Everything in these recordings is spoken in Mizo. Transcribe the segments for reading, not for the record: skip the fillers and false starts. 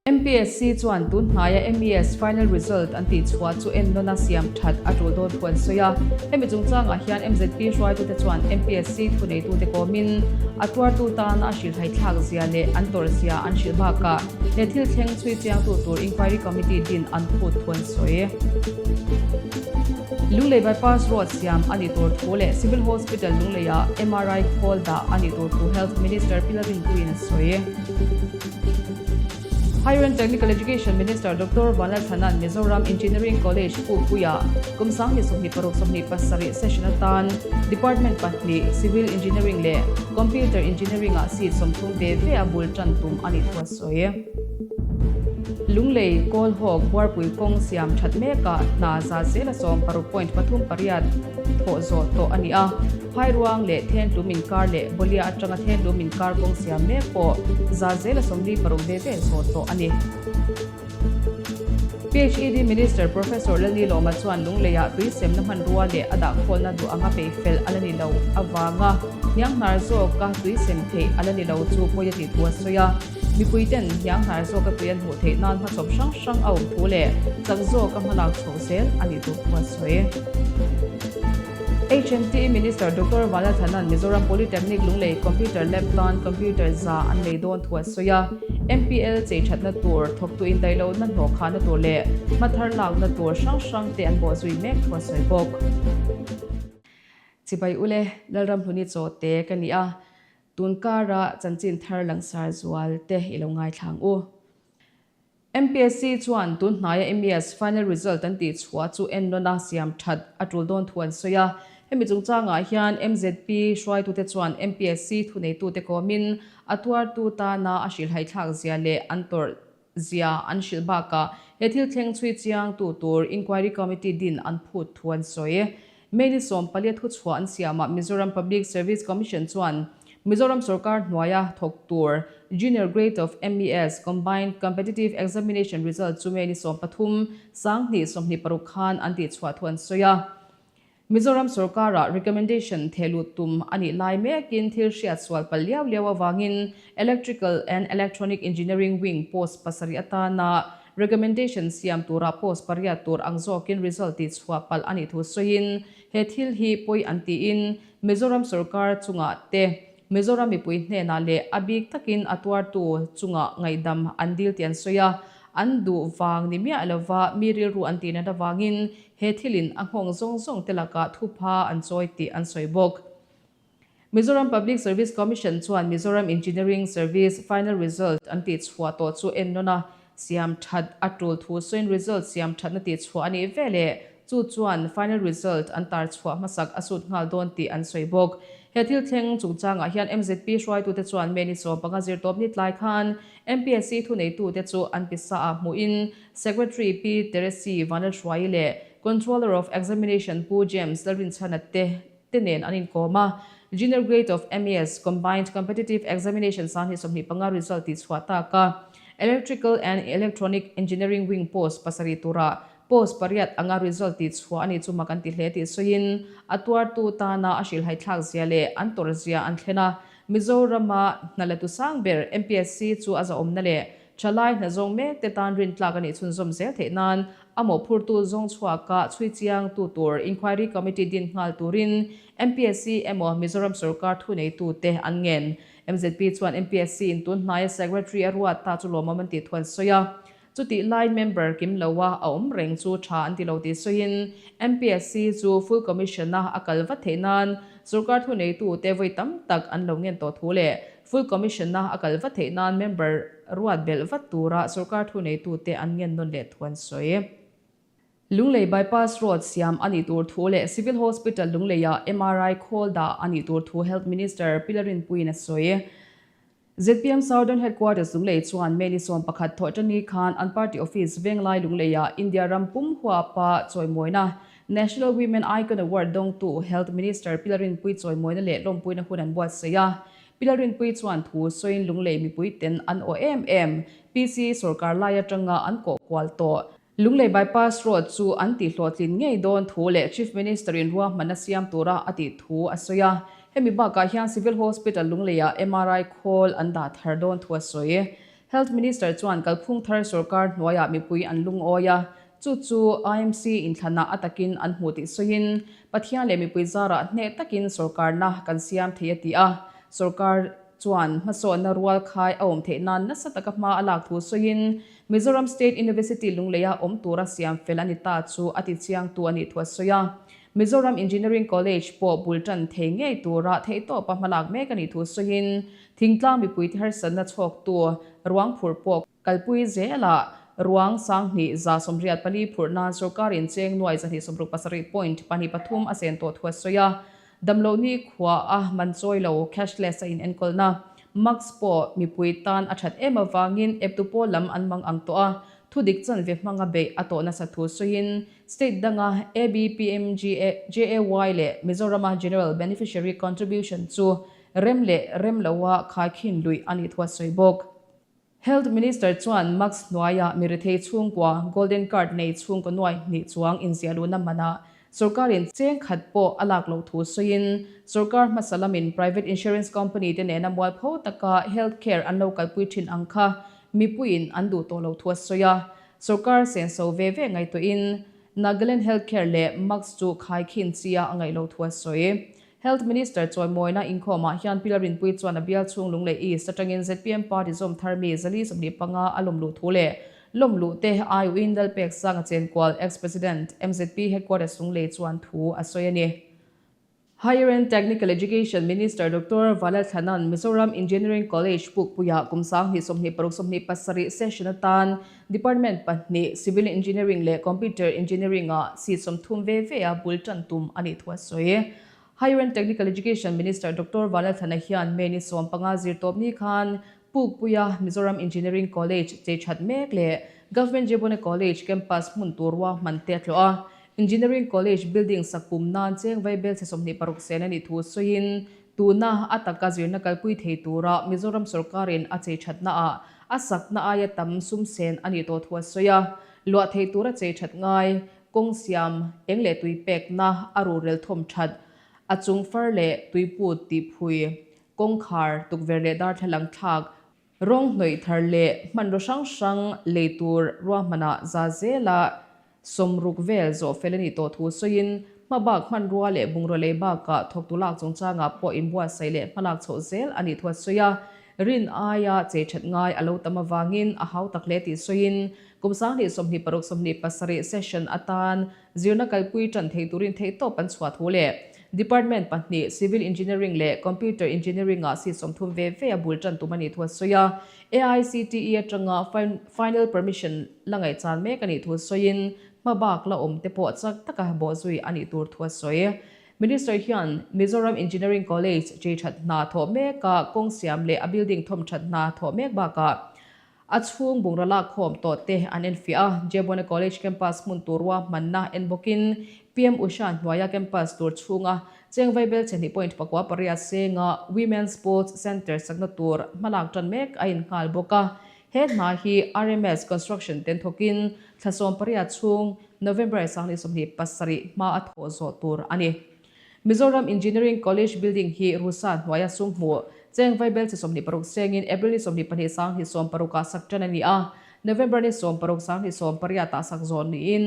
MPSC chuan tun hnaia MES final result an tihchhuah chu ennawn a siam that a tul dawn thu an sawi a. Hemi chungchangah hian MZP hruaitute chuan MPSC thuneitute kawmin a tuartu tana a hrilhhaithlak zia leh an tawrh zia an hrilh bakah he thil thleng chhui chiangtu tur inquiry committee din an phut thu an sawi. Lunglei Bypass Road siam a nih tur thu leh Civil Hospital Lungleiah MRI khawl dah a nih tur thu Health Minister Pi Lalrinpuiin a sawi. Higher and Technical Education Minister Doctor Vanlalthana'n Mizoram Engineering College Pupuia kum 2026 27 session atan Department pahnih Civil Engineering leh Computer Engineering-ah seat 30 ve ve a bul tan tum a nih thu a sawi. Lunglei, Kawlhawk, Buarpui kawng siam that mekah hna za zela 16 point pathum pariat thawh zawh tawh a ni a. Phairuang leh Thentlum inkar leh Bolia atanga Thentlum inkar kawng siam mek pawh za zela 46 ve ve zawh tawh a ni. PHED Minister Professor Lalni Lawma chuan Lungleiah tui semna hmanrua leh a dahkhawlna duh anga peihfel a la ni lo avanga hnianghnar zawka tui sem theih a la ni lo chu pawi a tih thu a sawi a. Mipuiten hnianghnar zawka tui an hmuh theih nan hmachhawp hrang hrang a awm thu leh chak zawka hmalak chhoh zel a nih tur thu a sawi. HMT Minister Doctor Vanlalthana'n Mizoram Polytechnic Lunglei Computer Lab tan computer za an lei dawn thu a sawi a. MPL chei thatna tur, thawktu indaihlohna hnawhkhahna tur leh hmathar lakna tur hrang hrang te an bawhzui mek thu a sawi bawk. Chibai ule, Lalramhluni Chawte ka ni a, tun kara chanchin thar langsar zual te i lo ngaithlang u. MPSC chuan tun hnaia MES final result an tihchhuah chu ennawn a siam that a tul dawn thu an sawi a. Hemi chungchangah hian MZP hruaitute chuan MPSC thuneitute kawmin a tuartu tana a hrilhhaithlak zia leh an tawrh zia an hrilh bakah he thil thleng chhui chiangtu tur inquiry committee din an phut thu an sawi. May ni 14 thuchhuah an siamah Mizoram Public Service Commission chuan Mizoram sorkar hnuaia thawk tur Junior Grade of MES Combined Competitive Examination result chu May ni 13, 2026 khan an tihchhuah thu an sawi a. Mizoram sorkarah recommendation thehlut tum a nih lai mekin thil hriat sual palh liau liau avangin Electrical and Electronic Engineering Wing post pasarih atana Recommendation siam tura post pariat tur ang zawkin result tih chhuah palh a nih thu sawiin he thil hi pawi an tiin Mizoram sorkar chungah te Mizoram mipui hnenah leh a bik takin a tuartu chungah ngaihdam an dil tih an sawi a, an duh vang ni miah lova mi rilru an tih nat avangin he thilin a nghawng zawng zawng te lakah thupha an chawi tih an sawi bawk. Mizoram Public Service Commission chuan Mizoram Engineering Service final result an tihchhuah tawh chu ennawn a, siam that a tul thu sawiin result siam thatna tihchhuah a nih veleh chu chuan final result an tar chhuah hmasak a sut nghal dawn tih an sawi bawk. He thil thleng chungchangah hian MZP hruaitute chuan May ni 15 zirtawp ni tlai khan MPSC thuneitute chu an pisa ah hmuhin Secretary Pi Teresi Vanlalhruaii leh Controller of Examination Pu James Lalrinchhana te te nen an inkawm a, Junior Grade of MES Combined Competitive Examination 2025 result tihchhuah tak a, Electrical and Electronic Engineering Wing post pasarih tura post pariat anga result tihchhuah a nih chu mak an ti hle tih sawiin a tuartu tana a hrilhhaithlak zia leh an tawrh zia an thlen a, Mizorama hna la tu sang ber MPSC chu a zahawmna leh Thalai hna zawng mek te tan rintlak a nih chhunzawm zel theih nan a mawhphurtu zawng chhuaka chhui chiang tu tur Inquiry Committee din nghal turin MPSC emaw Mizoram sorkar thuneitu te an ngen. MZP chuan MPSC in tun hnaia Secretary a ruat ta chu lawmawm an tih thu an sawi a. Chutih lai member kim loa a awm reng chu tha an ti lo tih sawiin MPSC chu full commission a a kal vat theih nan sorkar thuneitu te vawi tam tak an lo ngen tawh thu leh Full Commission-a a kal vat theih nan member ruat belh vat tura sorkar thuneitute an ngen nawn leh thu an sawi. Lunglei Bypass Road siam a nih tur thu leh Civil Hospital Lungleiah MRI khawl dah a nih tur thu Health Minister Pi Larinpuiin a sawi. Zpm Southern Headquarters Lunglei chuan May ni 11 thawhṭani khan an party office Venglai Lungleiah India ram pum huapa chawimawina National Women Icon Award dawngtu Health Minister Pi Larinpui chawimawina leh lawmpuina hun an buatsaih a. Pi Larinpui chuan thu sawiin Lunglei mipui ten an aw em em. PC sorkar lai atanga an kawh kual tawh. Lunglei Bypass Road chu an tihhlawhtlin ngei dawn thu leh Chief Minister in ruahmanna siam tura a tih thu a sawi a. Hemi bakah hian Civil Hospital Lungleiah MRI khawl an dah thar dawn thu a sawi. Health Minister chuan kalphung thar sorkar hnuaiah mipui an lungawi a, chu chu IMC inthlanah a takin an hmu tih sawiin, Pathian leh mipui zarah hneh takin sorkarna kan siam thei a ti a. Sorkar chuan hmasawnna rual khai a awm theih nan nasa taka hma a lak thu sawiin, Mizoram State University Lungleia awm tura siam fel a ni ta chu a ti chiangtu a nih thu a sawi a. Mizoram Engineering College pawh bul tan thei ngei tura theihtawpa hmalak mek a nih thu sawiin, Thingtlang mipuite harsatna chhawktu ruang phurh pawh kalpui zelah ruang 2184 phurh nan sorkarin cheng nuai 267 point pahnih pathum a chen tawh thu a sawi a. Damloh ni khua a man chawi lo cashless a inenkawlna mask pawh mipui tan a that em avangin eptu pawl lam an mang ang tawh a, thudik chanve hmanga beih a tawh nasa thu sawiin State danga ABPMGJAY leh Mizorama General Beneficiary Contribution chu Rem leh rem loa khaikhin luih a nih thu a sawi bawk. Health Minister chuan mask hnuaia mirethei chhungkua Golden Card nei chhungkaw nuai hnih chuang inziah luhna manah sorkarin cheng khat pawh a lak loh thu sawiin sorkar hmasa lamin private insurance company te nena mualpho taka health care an lo kalpui thin ang kha mipuiin an duh tawh loh thu a sawi a. Sorkar senso ve ve ngaihtuahin Nagaland Health Care leh mask chu khaikhin chia a ngaih loh thu a sawi. Health Minister chawimawina inkhawmah hian Pilar Rinpui chuan a bial chhung Lunglei East atangin zpm party zawm thar mi 425 a lawm luh thu leh lawm luh te aiawhin Lalpek Sanga Chenkual Ex-President mzp Headquarters Lunglei chuan thu a sawi a ni. Higher and Technical Education Minister Doctor Valalthlana'n Mizoram Engineering College Pukpuia kum 2026 27 session atan Department pahnih Civil Engineering leh Computer Engineering-ah seat 30 ve ve a bul tan tum a nih thu a sawi. Higher and Technical Education Minister Doctor Vanlalthlana hian May ni 15 zirtawp ni khan Pukpuia Mizoram Engineering College chei that mek leh Government Jebone College campus hmun tur ruahman te a tlawh a. Engineering College building sak pum nan cheng vaibel chhe 26 sen a nih thu sawiin Tuna a taka zirna kalpui thei tura Mizoram sorkarin a chei thatnaah a sakna aia tam sum sen a nih tawh thu a sawi a. Luah thei tura chei that ngai, kawng siam, eng leh tui pekna, a rurel thawm that, a chung far leh tuiput tihphui, kawngkhar, tukverh leh darthlalang thlak, Rawng hnawih thar leh hmanraw hrang hrang lei tur ruahmanah za zela 60 vel zawh fel a nih tawh thu sawiin, hmabak hmanrua leh bungraw lei bakah thawktu lak chungchangah pawh inbuatsaih leh hmalak chhoh zel a nih thu a sawi a. Rin aia chei that ngai a lo tam avangin a hau tak hle tih sawiin, kum 2026 27 session atan Zirna kalpui tan thei turin theihtawp an chhuah thu leh Department pahnih Civil Engineering leh Computer Engineering ah seat 30 ve ve a bul tan tum a nih thu a sawi a. AICTE atanga final permission la ngaihchan mek a nih thu sawiin hmabak la awm te pawh chak taka bawhzui a nih tur thu a sawi. Minister hian Mizoram Engineering College chei that hna thawh mekah kawng siam leh a building thawm that hna thawh mek bakah A chhung bungraw lak khawm tawh te an enfiah a, Jebone College campus hmun tur ruahmanna en bawkin PM Usha hnuaia campus tur chhunga cheng vaibel chhe hnih point pakua pariat senga Women's Sports Centre sakna tur hmalak tan mek a innghal bawk a. He hna hi RMS Construction ten thawkin thla 18 chhung November 2027 hma a thawh zawh tur a ni. Mizoram Engineering College building hi Rusa hnuaia sum hmuh cheng vaibel chi 26 sengin April ni 22 2016 ah sak tan a ni a, November ni 16 2018 ah sak zawn niin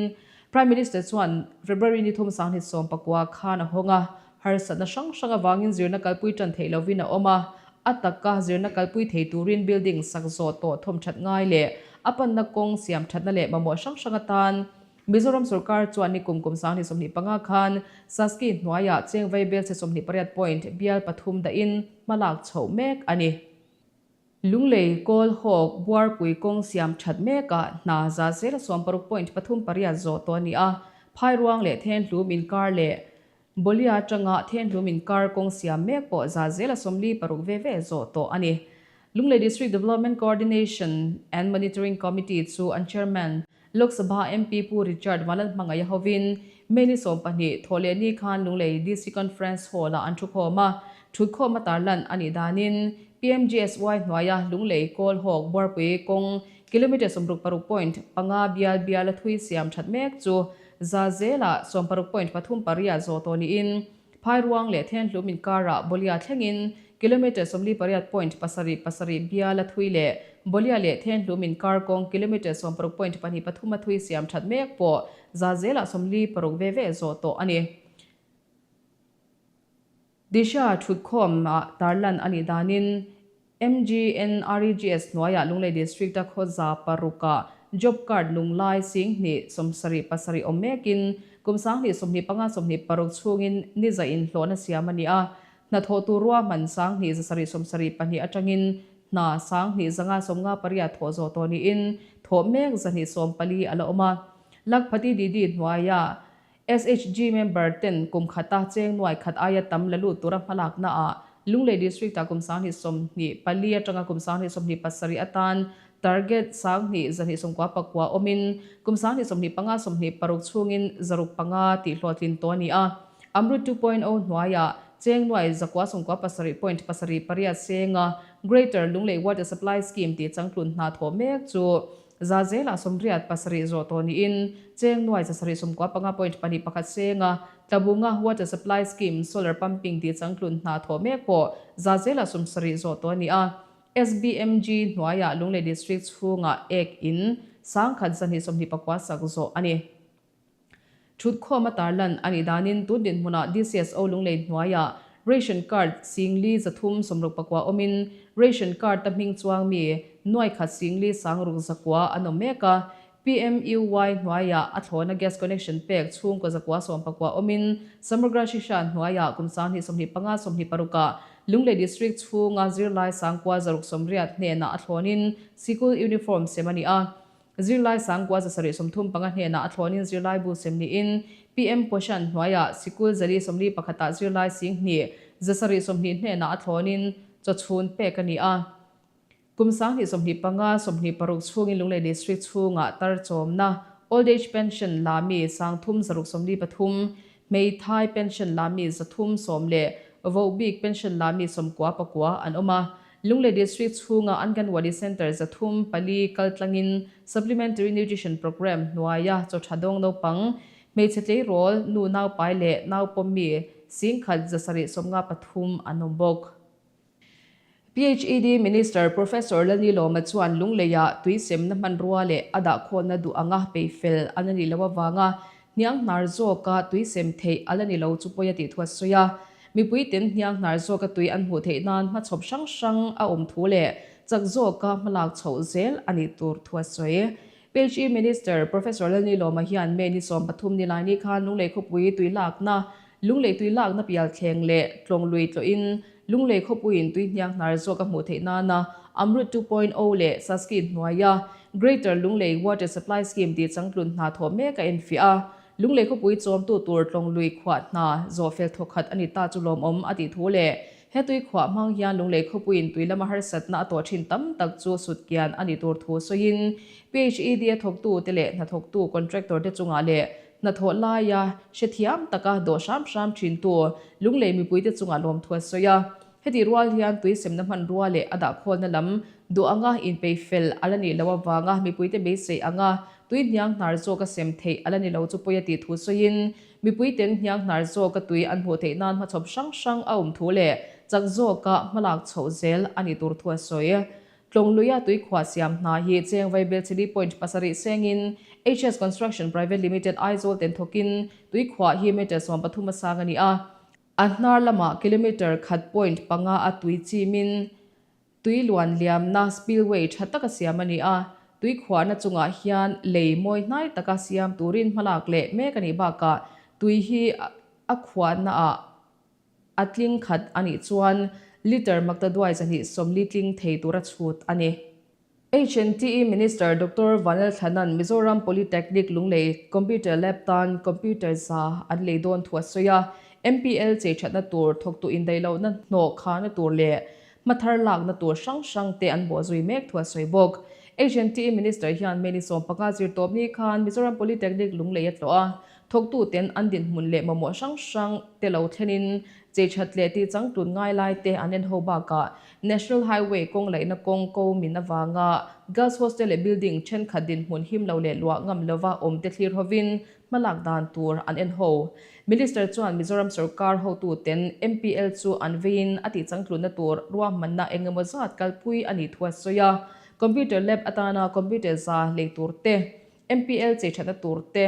Prime Minister chuan February ni 3 2019 khan a hawng a, harsatna hrang hrang avangin zirna kalpui tan theih lovin a awm a, a taka zirna kalpui thei turin building sak zawh tawh thawmthat ngai leh a panna kawng siamthatna leh mamawh hrang hrang atan Mizoram sorkar chuan ni kum kum 2025 khan Saski hnuaiah cheng vaibel chhe 28 point bial pathum dahin hmalak chhoh mek a ni. Lunglei, Kawl, Hawk, Buarpui kawng siam that mekah hna za zela 60 point pathum pariat zawh tawh a ni a, Phairuang leh Thenhlum inkar leh Bolia atanga Thenhlum inkar kawng siam mek pawh za zela 46 ve ve zawh tawh a ni. Lunglei District Development Coordination and Monitoring Committee chu an Chairman, Lok Sabha MP Pu Richard Vanlalhmangaih hovin May ni 12 thawhleh ni khan Lunglei DC Conference Hall-ah an thukhawm a. Thutkhawm a tarlan a nih danin PMGSY hnuaia Lunglei Kawl Hawk Buarpui kawng kilometre 66 point panga bial biala thui siam that mek chu za zelah 60 point pathum pariat zawh tawh niin Phairuang leh Thenhlum inkarah Bolia thlengin Kilometre 48 point pasarih pasarih biala thui leh Bolia leh Thenhlum inkar kawng kilometre 60 point pahnih pathum a thui siam that mek pawh za zelah 46 ve ve zawh tawh a ni. Disha thutkhawm ah tarlan a nih danin MGNREGS hnuaiah Lunglei District-a khawza parukah Job Card nung lai 1077 awm mekin kum 2025 26 chhungin ni za inhlawhna siam a ni a. Hnathawh tur ruahman 2172 atangin hna 2558 thawh zawh tawh niin thawh mek 214 a la awm a. Lakhpati Didi hnuaiah SHG member ten kum khata cheng nuai khat aia tam la lut tura hmalakna ah Lunglei District ah kum 2024 atanga kum 2027 atan target 1299 awmin kum 2025 26 chhungin 605 tih hlawhtlin tawh a ni a. Amrut 2.0 hnuaiah cheng nuai 997 point pasarih pariat senga Greater Lunglei Water Supply Scheme tih changtlun hna thawh mek chu Za zelah 87 zawh tawh niin cheng nuai 795 point pahnih pakhat senga Tlabunga Water Supply Scheme Solar Pumping tih changtlun hna thawh mek pawh za zelah 70 zawh tawh a ni a. SBMG hnuaiah Lunglei District chhungah ek in 1229 sak zawh a ni. Thutkhawm a tarlan a nih danin tun dinhmunah DCSO Lunglei hnuaiah Ration Card 4369 awmin Ration Card-a hming chuang mi nuaikhat singli sangruk zakua an awm mek a. PMUY hnuaiah a thlawna gas connection pek chhungkaw zakua sawmpakua awmin Samagra Shiksha hnuaiah kum 2025 26ah Lunglei District chhunga zirlai sangkua zaruk sawmriat hnenah a thlawnin sikul uniform sem a ni a. Zirlai sangkua 735 hnenah a thlawnin zirlai bu sem niin PM Poshan hnuaiah sikul zali sawmli pakhatah zirlai singhnih 720 hnenah a thlawnin chawchhun pek a ni a. Kum 2025 26 chhungin Lunglei District chhungah tar chawmna, Old Age Pension, la mi 3373, hmeithai pension la mi 310 leh vohbik pension la mi 99 an awm a. Lunglei District chhunga Anganwadi Centre 304 kaltlangin Supplementary Nutrition Programme hnuaia chaw tha dawng naupang, hmeichhe tleirawl, nu naupai leh naupawm mi 1753 an awm bawk. PHED Minister Professor Lalnilawma chuan Lungleiah tui semna hmanrua leh a dahkhawlna duh anga peifel a la nih loh avanga hniang hnar zawka tui sem theih a la ni lo chu pawi a tih thu a sawi a. Mipui ten hniang hnar zawka tui an hmuh theih nan hmachhawp hrang hrang a awm thu leh chak zawka hmalak chhoh zel a nih tur thu a sawi. PHE Minister Professor Lalnilawma hian May ni 13 nilaini khan Lunglei khawpui tui lakna, Lunglei tui lakna pial thleng leh tlawng lui tlawhin Lunglei khawpuiin tui hniang hnar zawk a hmuh theih nana Amrut 2.0 leh Saski hnuaia Greater Lunglei Water Supply Scheme tih changtlun hna thawh mek a enfiah a. Lunglei khawpui chawmtu tur tlawng lui khuah hna zawh fel thawkhat a ni ta chu lawmawm a tih thu leh he tui khuah hmang hian Lunglei khawpuiin tui lama harsatna a tawh thin tam tak chu sutkian a ni tur thu sawiin PHED a thawktute leh hnathawktu contractor te chungah leh hnathawh laia hrethiam taka dawh hram hram thintu Lunglei mipuite chungah lawmthu a sawi a. Heti rual hian tui semna hmanrua leh a dahkhawlna lam duh anga inpei fel a la nih loh avanga mipuite beisei anga tui hniang hnar zawka sem theih a la ni lo chu pawi a tih thu sawiin mipuiten hniang hnar zawka tui an hmuh theih nan hmachhawp hrang hrang a awm thu leh chak zawka hmalak chhoh zel a nih tur thu a sawi. Tlawngluia tui khuah siam hna hi cheng vaibel chili point pasarih sengin HS Construction Private Limited Aizawl ten thawkin tui khuah hi meter 13 a sang a ni a. A hnar lamah kilometre khat point panga a tui chimin tui luan liamna spillway tha taka siam a ni a, tui khuahna chungah hian lei mawi hnai taka siam turin hmalak leh mek a nih bakah tui hi a khuahnaah a tling khat a nih chuan litre maktaduai 240 tling thei tura chhut a ni. HNTE Minister Doctor Vanlalthlana'n Mizoram Polytechnic Lunglei Computer Lab tan computer za an lei dawn thu a sawi a, MPL chei thatna tur, thawktu indaihlohna hnawh khahna tur leh hmathar lakna tur hrang hrang te an bawhzui mek thu a sawi bawk. HNTE Minister hian May ni 15 zirtawp ni khan Mizoram Polytechnic Lunglei a tlawh a, thawktuten an dinhmun leh mamawh hrang hrang te lo thlenin. Cheithat leh tih changtlun ngai lai te an en ho bakah National Highway kawng laihna kawng ko min avanga Girls Hostel leh building thenkhat dinhmun him lo leh luah ngam lova awm te thlir hovin hmalak dan tur an en ho. Minister chuan Mizoram sorkar hotuten MPL chu an veiin a tih changtlunna tur ruahmanna engemaw zat kalpui a nih thu a sawi a. Computer lab atana computer za lei tur te, MPL cheithatna tur te,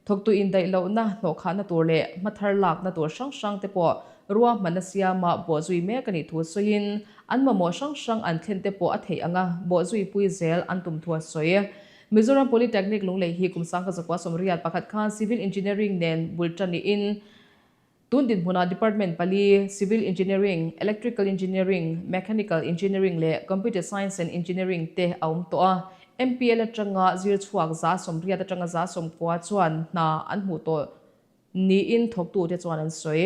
Thawktu indaih lohna, hnawhkhahna tur leh hmathar lakna tur hrang hrang te pawh ruahmanna siama bawhzui mek a nih thu sawiin, an mamawh hrang hrang an thlen te pawh a theih anga bawhzui pui zel an tum thu a sawi. Mizoram Polytechnic Lunglei hi kum 1981 khan Civil Engineering nen bul tan niin, Tun dinhmunah Department pali, Civil Engineering, Electrical Engineering, Mechanical Engineering leh Computer Science and Engineering te a awm tawh a. MPL atanga zir chhuak 80 atanga 90 chuan hna an hmuh tawh niin thawktute chuan an sawi.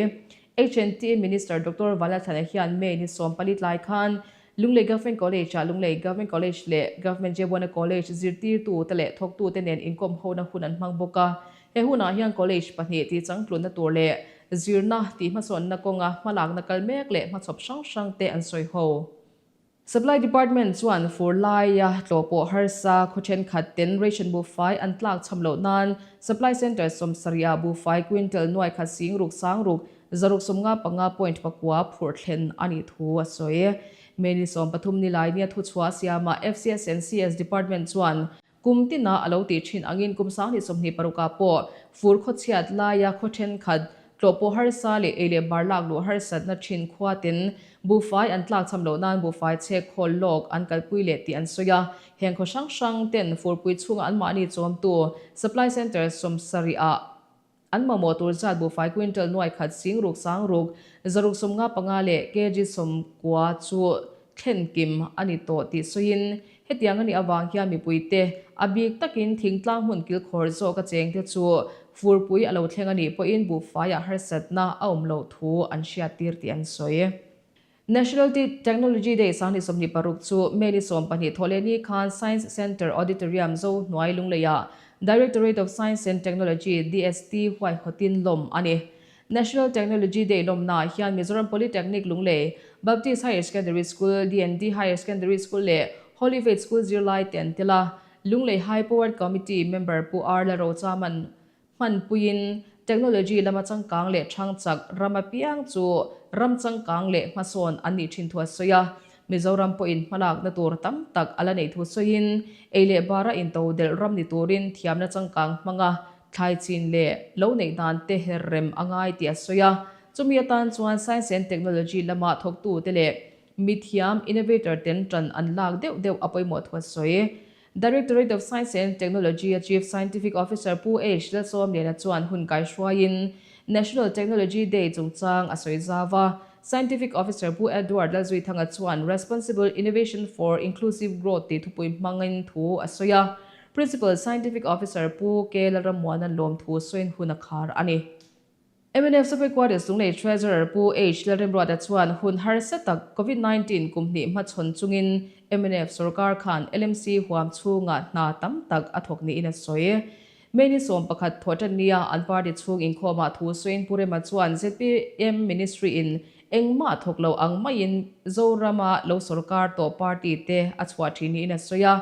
HNT Minister Doctor Vanlalthlana hian May ni 14 tlai khan Lunglei Government College-ah Lunglei Government College leh Government Jebuana College zirtirtute leh thawktute nen inkawm hona hun an hmang bawk a. He hunah hian college pahnih tih changtlunna tur leh zirna tih hmasawnna kawnga hmalakna kal mek leh hmachhawp hrang hrang te an sawi ho. Supply Department chuan fur laia tlawh pawh harsa khaw thenkhat ten ration buhfai an tlak cham loh nan Supply Centre 70 ah buhfai quintal nuai khat sing ruk sang ruk zaruk 55 point pakua phurh thlen a nih thu a sawi. May ni 13 ni lai nia thuchhuah siamah FCS and CS Department chuan Kum tina a lo tih thin angin kum 2026 ah pawh fur khawchhiat laia khaw thenkhat tlawh pawh harsa leh ei leh bar lak luh harsatna thin khua ten buhfai an tlak cham loh nan buhfai chhek khawl lawk an kalpui leh tih an sawi a. Heng khaw hrang hrang ten furpui chhunga anmahni chawmtu Supply Centre 70 ah An mamawh tur zat buhfai quintal nuai khat sing ruk sang ruk, 655 leh kg 90 chu thlen kim a ni tawh tih sawiin, hetiang a nih avang hian mipuite a bik takin thingtlang hmun kilkhawr zawk a chengte chu furpui a lo thleng a nih pawhin buhfaiah harsatna a awm loh thu an hriattir tih an sawi. National Technology Day 2026 chu May ni 12 thawhlehni khan Science Centre Auditorium Zo hnuai Lungleiah Directorate of Science and Technology, DST, huaihawtin lawm a ni. National Technology Day lawmnaah hian Mizoram Polytechnic Lunglei, Baptist Higher Secondary School, DND Higher Secondary School leh Holy Faith School zirlai te an tel a. Lunglei High Powered Committee member Pu R Larochaman Hmanpuiin technology lama changkang leh thang chak ram apiang chu ram changkang leh hmasawn an nih thin thu a sawi a. Mizoram pawhin hmalakna tur tam tak a la neih thu sawiin ei leh bara into delh ram ni turin thiamna changkang hmanga thlai chin leh lo neih dan te her rem a ngai tih a sawi a. Chumi atan chuan science and technology lama thawktute leh mithiam innovator ten tan an lak deuh deuh a pawimawh thu a sawi. Directorate of Science and Technology a Chief Scientific Officer Pu H. Lalsawmliana chuan hun kaihruaiin National Technology Day chungchang a sawi zau a. Scientific Officer Pu Edward Lalzuithanga chuan Responsible Innovation for Inclusive Growth tih thupui hmangin thu a sawi a. Principal Scientific Officer Pu K. Lalrammuana'n lawmthu sawiin hun a khar a ni. Mnf Sub-Headquarters Lunglei Treasurer Pu H. Lalrimruata chuan hun harsa tak Covid 19 kum hnih hmachhawn chungin mnf sorkar khan LMC huam chhungah hna tam tak a thawk niin a sawi. May ni 11 thawhtan nia an party chhung inkhawmah thu sawiin Pu Rema chuan zpm Ministry in engmah thawk lo ang maiin Zorama lo sorkar tawh party te a chhuah thin niin a sawi a.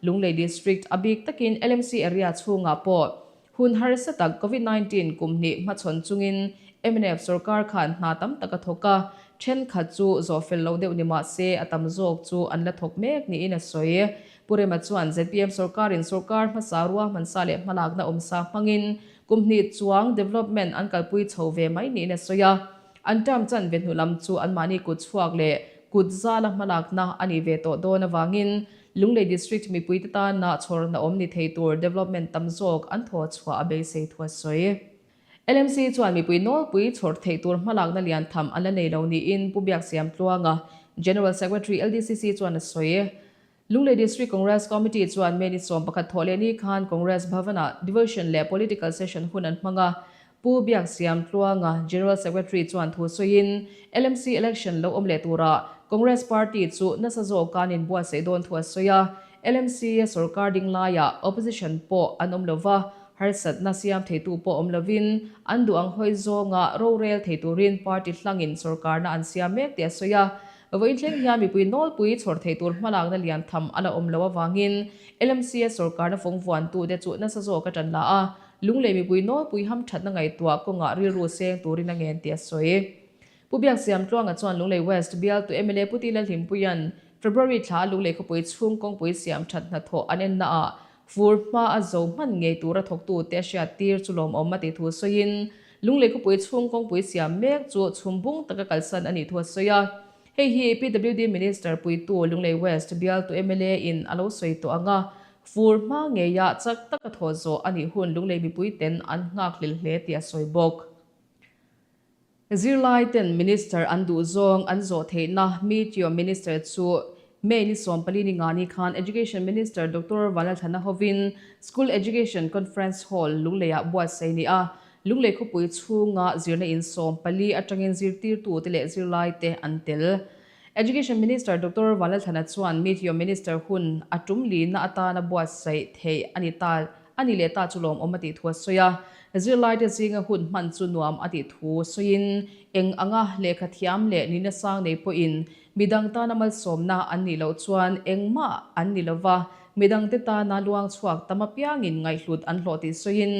Lunglei District a bik takin LMC area chhungah pawh Hun harsa tak Covid 19 kum hnih hmachhawn chungin mnf sorkar khan hna tam tak a thawk a, thenkhat chu zawh fel lo deuh ni mah se a tam zawk chu an la thawk mek niin a sawi. Pu Rema chuan zpm sorkarin sorkar hmasa ruahmansa leh hmalakna awmsa hmangin kum hnih chuang development an kalpui chho ve mai niin a sawi a. An term chan ve hnu lam chu anmahni kut chhuak leh kut zala hmalakna a nih ve tawh dawn avangin Lunglei District mipuite tana chhawrna awm ni thei tur development tam zawk an thaw chhuah a beisei thu a sawi. LMC chuan mipui nawlpui chhawr theih tur hmalakna lian tham an la nei lo niin Pu Biaksiam Tluanga, General Secretary LDCC chuan a sawi. Lunglei District Congress Committee chuan May ni 11 thawh leh ni khan Congress Bhavan-ah Devotion leh Political Session hun an hmang a, Pu Biaksiam Tluanga, General Secretary chuan thu sawiin, LMC election lo awm leh turah Congress Party chu nasa zawk an inbuatsaih dawn thu a sawi a. LMC a sorkar ding laiah opposition pawh an awm lova, Harsatna siam theitu pawh awm lovin an duh ang hawi zawnga rorel thei turin party hlangin sorkarna an siam mek tih a sawi a. Vawiin thleng hian mipui nawlpui chhawr thei tur hmalakna lian tham a la awm loh avangin LMC-a sorkarna fawng vuantute chu nasa zawk a tan la a, Lunglei mipui nawlpui hamthatna ngaihtuah kawngah rilru seng turin a ngen tih a sawi. Pu Biaksiamtluanga chuan Lunglei West bialtu mla Pu Tila Hlimpuia'n February thla a Lunglei khawpui chhung kawngpui siam that hnathawh an en naah fur hma a zo hman ngei tura thawktute a hriat tir chu lawmawm a tih thu sawiin Lunglei khawpui chhung kawngpui siam mek chu chhum bung taka kalsan a nih thu a sawi a. Hei hi PWD Minister puitu Lunglei West bialtu mla in a lo sawi tawh ang a, fur hma ngeia chak taka thawh zawh a nih hun Lunglei mipuiten an nghakhlel hle tih a sawi bawk. Zirlai ten Minister an duh zawng an zawh theihna Meet Your Minister chu May ni 14 ni ngani khan Education Minister Doctor Vanlalthlana hovin School Education Conference Hall Lungleiah buatsaih ni a, Lunglei khawpui chhunga zirna in 14 atangin zirtirtute leh zirlaite an tel. Education Minister Doctor Vanlalthlana chuan Meet Your Minister hun a tum lina atana buatsaih theih a ni ta a ni leh ta chu lawmawm a tih thu a sawi a. Zirlaite zinga hun hman chu nuam a tih thu sawiin eng anga lehkha thiam leh nihna sang nei pawhin midang tana malsawmna an nih loh chuan engmah an ni lova, midangte tana luang chhuak tam apiangin ngaihhlut an hlawh tih sawiin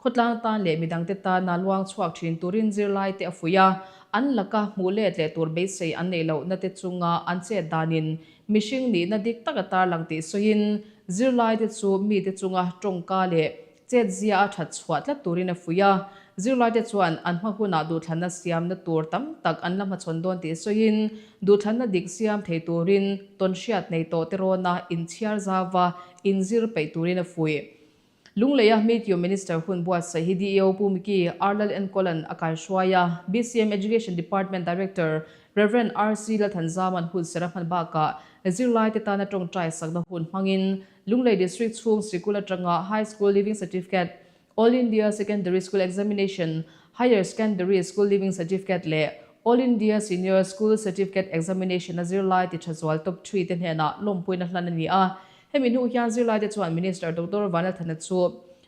khawtlang tan leh midangte tana luang chhuak thin turin zirlaite a fuih a. An laka hmuh let leh tur beisei an neih lohna te chunga an chet danin mihring nihna dik tak a tarlang tih sawiin zirlaite chu mite chunga tawngka leh chetzia a that chhuah tlat turin a fuih a. Zirlaite chuan an hma hunah duhthlanna siamna tur tam tak an la hmachhawn dawn tih sawiin duhthlanna dik siam thei turin tawnhriat nei tawh te rawna inchhiar zauva inzir peih turin a fuih. Lungleia Meet Your Minister hun buatsaih hi DEO Pu Miki Arlal Enkawla'n a kaihruai a, BCM Education Department Director Rev. RC Lalthanzama'n hun ser a hman bakah zirlaite tana tawngtai sakna hun hmangin Lunglei District chhung sikul atanga High School Leaving Certificate, All India Secondary School Examination, Higher Secondary School Leaving Certificate leh All India Senior School Certificate Examination a zirlai ti tha zual top three te hnenah lawmpuina hlan a ni a. Hemi hnu hian zirlaite chuan Minister Doctor Vanlalthana chu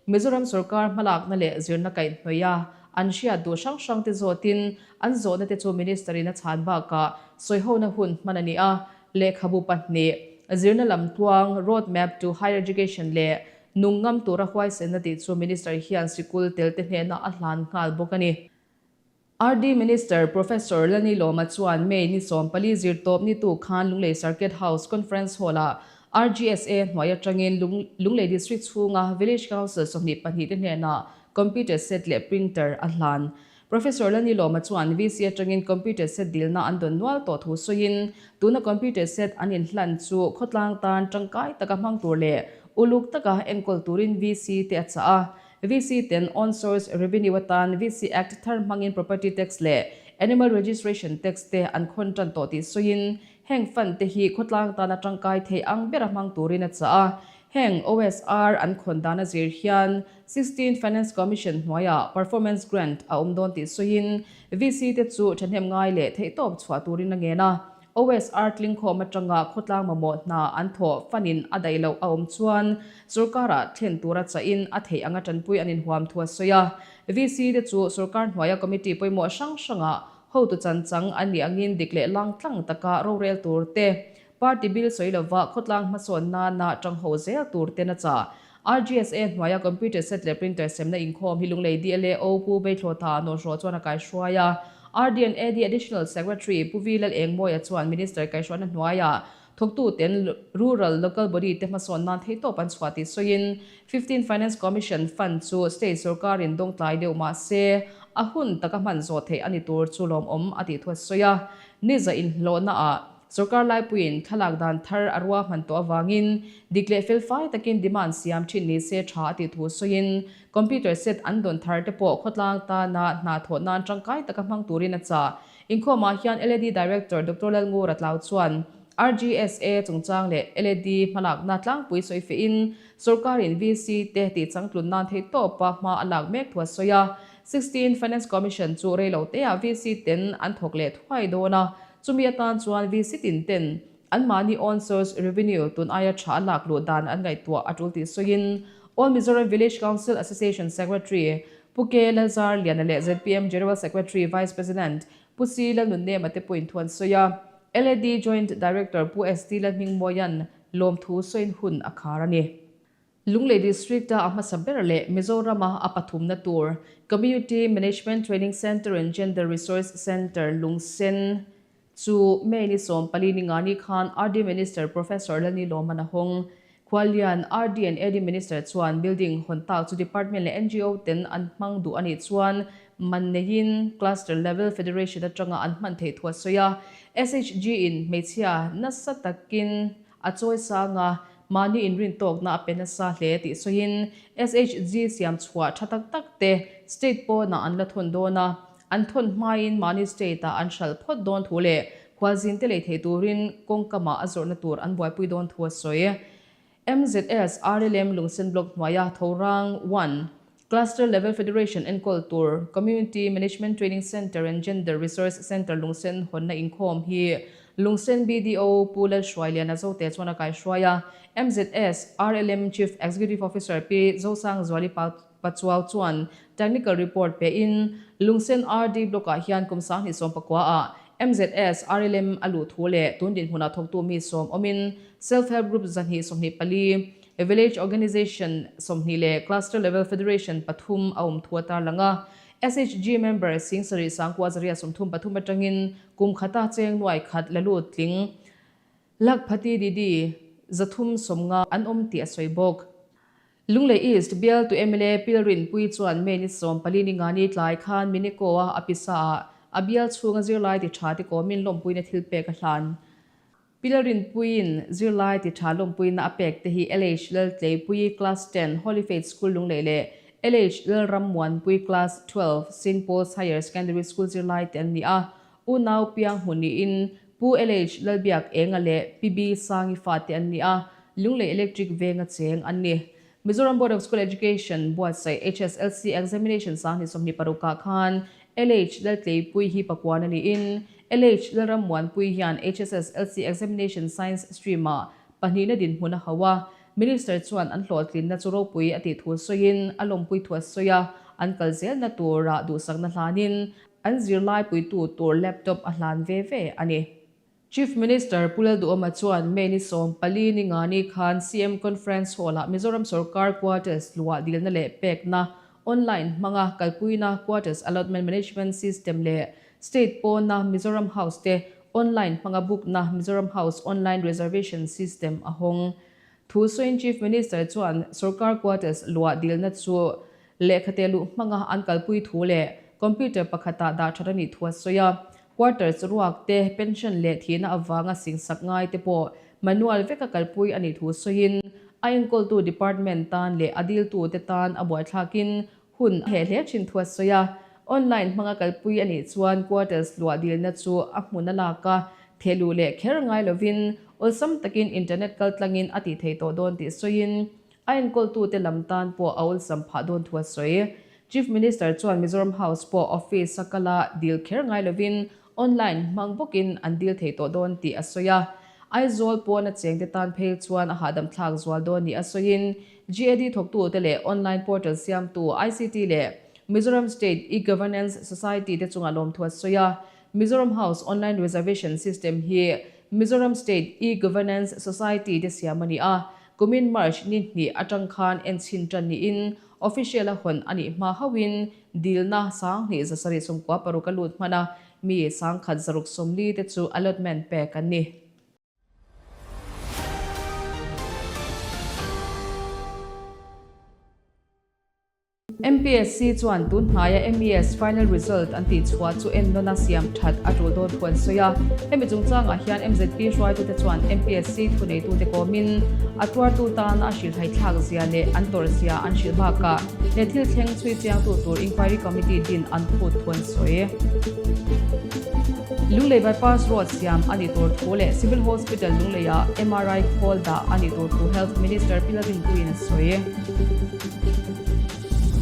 Mizoram sorkar hmalakna leh zirna kaihhnawih a an hriat duh hrang hrang te zawtin an zawhna te chu Minister in a chhan bakah sawihona hun hman a ni a. Lehkhabu pahnih, zirna lamtluang, Road Map to Higher Education leh Nung ngam tura huaisenna tih chu Minister hian sikul tel te hnenah a hlan nghal bawk a ni. RD Minister Professor Lani Lawma chuan May ni 14 zirtawp ni tu khan Lunglei Circuit House Conference Hall-ah RGSA hnuai atangin Lunglei District chhunga Village Council 22 te hnenah computer set leh printer a hlan. Professor Lani Lawma chuan VC atangin computer set dilna an dawn nual tawh thu sawiin tuna computer set an inhlan chu khawtlang tan tangkai taka hmang tur leh uluk taka enkawl turin VC te a chah a. VC ten on source revenue atan VC Act thar hmangin property tax leh animal registration tax te an khawn tan tawh tih sawiin heng fund te hi khawtlang tana tangkai thei ang bera hmang turin a chah a. Heng OSR an khawn dan a zir hian 16 Finance Commission hnuaiah performance grant a awm dawn tih sawiin VC te chu thahnem ngai leh theihtawp chhuah turin a ngen a. OSR tlingkhawm atanga khawtlang mamawh hna an thawh fanin a daih loh a awm chuan sorkarah thlen tura chahin a theih anga tanpui an inhuam thu a sawi a. VC te chu sorkar hnuaia committee pawimawh hrang hrangah hotu chanchang an nih angin dik leh langtlang taka rorel tur te, party bill sawi lova khawtlang hmasawn nana tangho zel tur ten a chah. RGSA hnuaia computer set leh printer semna inkhawm hi Lunglei DLAO Pu Beithlawtha Nawhrawh chuan a kaihruai a. RD&AD Additional Secretary Pu V Lalengmawia chuan Minister kaihruaina hnuaiah thawktuten Rural Local Body te hmasawn nan theihtawp an chhuah tih sawiin 15 Finance Commission Fund chu State sorkarin dawngtlai deuh mah se a hun taka hman zawh theih a ni tur chu lawmawm a tih thu a sawi a. Niza inhlawhnaah Sorkar laipuiin thlalak dan thar a ruahman tawh avangin dik leh felfai takin demand siam thin ni se tha a tih thu sawiin computer set an dawn thar te pawh khawtlang tana hna thawh nan tangkai taka hmang turin a chah. Inkhawmah hian LAD Director Doctor Lalngura Tlau chuan RGSA chungchang leh LAD hmalakna tlangpui sawi fehin sorkarin VC te tihchangtlun nan theihtawpa hma a lak mek thu a sawi a. 16 Finance Commission chu reiloteah VC ten an thawk leh thuai dawn a, Chumi atan chuan VC tin ten anmahni own source revenue tun aia tha a lak luh dan an ngaihtuah a tul tih sawiin All Mizoram Village Council Association Secretary Pu K Lalzar Liana leh zpm General Secretary Vice President Pu C Lalnunnema te pawhin thu an sawi a. LAD Joint Director Pu ST Lalhmingmawia'n lawmthu sawiin hun a khar a ni. Lunglei District-a a hmasa ber leh Mizorama a pathumna tur Community Management Training Centre and Gender Resource Centre Lungsen chu May ni 14 ni ngani khan RD Minister Professor Lani Lawman a hawng. Khuallian RD and AD Minister chuan building hawn tak chu department leh NGO ten an hmang duh a nih chuan man neiin Cluster Level Federation atanga an hman theih thu a sawi a. SHG in hmeichhia nasa takin A chawi sang a, mahni inrintawkna a pe nasa hle tih sawiin SHG siam chhuah tha tak tak te state pawnah an la thawn dawn a, an thawn hmain mahni state-ah an hralh phawt dawn thu leh khualzinte lei thei turin kawngkamah a zawrhna tur an buaipui dawn thu a sawi. MZS RLM Lungsen Block hnuaia Thorang One Cluster Level Federation enkawl tur Community Management Training Centre and Gender Resource Centre Lungsen hawnna inkhawm hi Lungsen BDO Pu Lalhruailiana Zote chuan a kaihruai a. MZS RLM Chief Executive Officer Pi Zosangzuali Pachuau chuan Technical Report pein Lungsen RD Block-ah hian kum 2019 ah MZS RLM a luh thu leh tun dinhmunah thawktu mi sawm awmin Self Help Group 224 Village Organization 20 leh Cluster Level Federation pathum a awm thu a tarlang a. SHG member Sing Sarih Sangkua Zaria 33 atangin kum khata cheng nuai khat la lut tling Lakphati Didi 350 an awm tih a sawi bawk. Lunglei East bialtu mla Pilrinpui chuan May ni 14 ni ngani tlai khan Miniko-a a pisa ah a bial chhunga zirlai ti tha te kawmin lawmpuina thil pek a hlan. Pilrinpuiin zirlai ti tha lawmpuina a pek te hi LH Laltleipuii Class Ten, Holy Faith School Lunglei leh LH Lalrammuanpui Class 12, Saint Paul's Higher Secondary School zirlai te an ni a. Unau piang hmu niin Pu LH Lalbiak Enga leh Pi B Sangi fate an ni a, Lunglei Electric venga cheng an ni. Mizoram Board of School Education buatsaih HSLC Examination 2026 ah khan LH Laltleipuii hi pakuan a niin LH Lalrammuanpuii hian HSSLC Examination Science Stream ah pahnihna dinhmun a hauh a, Minister chuan an hlawhtlinna chu ropui a tih thu sawiin a lawmpui thu a sawi a, an kal zelna turah duhsakna hlanin an zirlai puitu tur laptop a hlan ve ve a ni. Chief Minister Pu Lalduhoma chuan May ni 14 ni ngani khan CM Conference Hall-ah Mizoram Sorkar Quarters luah dilna leh pekna online hmanga kalpuina Quarters Allotment Management System leh State pawna Mizoram House te online hmanga book-na Mizoram House Online Reservation System a hawng. Thu sawiin Chief Minister chuan Sorkar Quarters luah dilna chu Lehkhate luh hmanga an kalpui thu leh computer pakhatah dah that a nih thu a sawi a. Quarters ruak te, pension leh thihna avanga singsak ngai te pawh manual veka kalpui a nih thu sawiin a enkawltu department tan leh a diltute tan a buaithlakin hun a heh hle thin thu a sawi a. Online hmanga kalpui a nih chuan quarters luah dilna chu a hmun a lak a, thehluh leh kher ngai lovin awlsam takin internet kaltlangin a tih thei tawh dawn tih sawiin A enkawltute lam tan pawh a awlsam phah dawn thu a sawi. Chief Minister chuan Mizoram House pawh office a kal a dil kher ngai lovin online hmang bawkin an dil thei tawh dawn tih a sawi a. Aizawl pawna chengte tan phei chuan a hahdam thlak zual dawn nih a sawiin GAD thawktute leh online portal siamtu ICT leh Mizoram State E-Governance Society te chungah lawmthu a sawi a. Mizoram House Online Reservation System hi Mizoram State E-Governance Society te siam a ni a. Kumin March ni hnih atang khan enchhin tan niin official a hawn a nih hma hauhin dilna 2796 a lut hman a, mi 1640 te chu allotment pek an ni. MPSC chuan tun hnaia MES final result an tih chhuah chu ennawn a siam that a tul dawn thu an sawi a. Hemi chungchangah hian MZP hruaitute chuan MPSC thuneitute kawmin a tuartu tan a hrilhhaithlak zia leh an tawrh zia an hrilh bakah he thil thleng chhui chiangtu tur inquiry committee din an phut thu an sawi. Lunglei bypass road siam a nih tur thu leh Civil Hospital Lungleiah MRI khawl dah a nih tur thu Health Minister Pi Lalrinpuiin a sawi.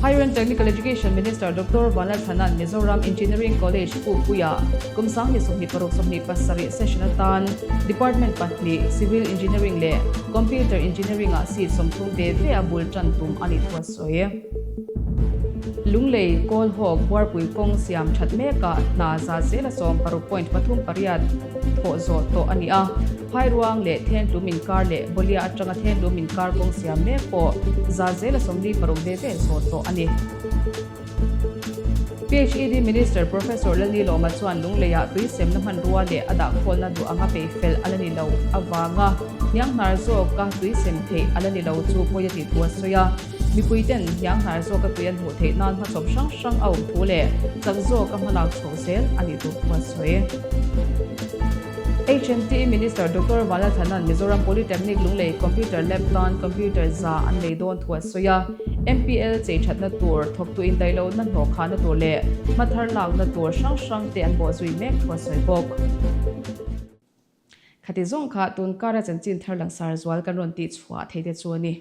Higher and Technical Education Minister Doctor Vanlalthana'n Mizoram Engineering College Pupuia kum 2026 27 session atan Department pahnih Civil Engineering leh Computer Engineering ah seat 30 ve ve a bul tan tum a nih thu a sawi. Lunglei, Kawlhawk, Buarpui kawng siam that mekah hna za zela 16 point pathum pariat thawh zawh tawh a ni a. Phairuang leh Thentlum inkar leh Bolia atanga Thentlum inkar kawng siam mek pawh za zela 46 ve ve zawh tawh a ni. PHED Minister Professor Lalnilawma chuan Lungleiah tui semna hmanrua leh a dahkhawlna duh anga peihfel a la ni lo avanga hnianghnar zawka tui sem theih a la ni lo chu pawi a tih thu a sawi a. Mipuiten hnianghnar zawka tui an hmuh theih nan hmachawp hrang hrang a awm thu leh chak zawka hmalak chhoh zel a nih tur thu a sawi. HMT Minister Doctor Vanlalthana'n Mizoram Polytechnic Lunglei Computer Lab tan computer za an lei dawn thu a sawi a. MPL chei thatna tur, thawktu indaihlohna hnawhkhahna tur leh hmathar lakna tur hrang hrang te an bawhzui mek thu a sawi bawk. Khati zawng kha tun kara chanchin thar langsar zual kan rawn tihchhuah thei te chu a ni.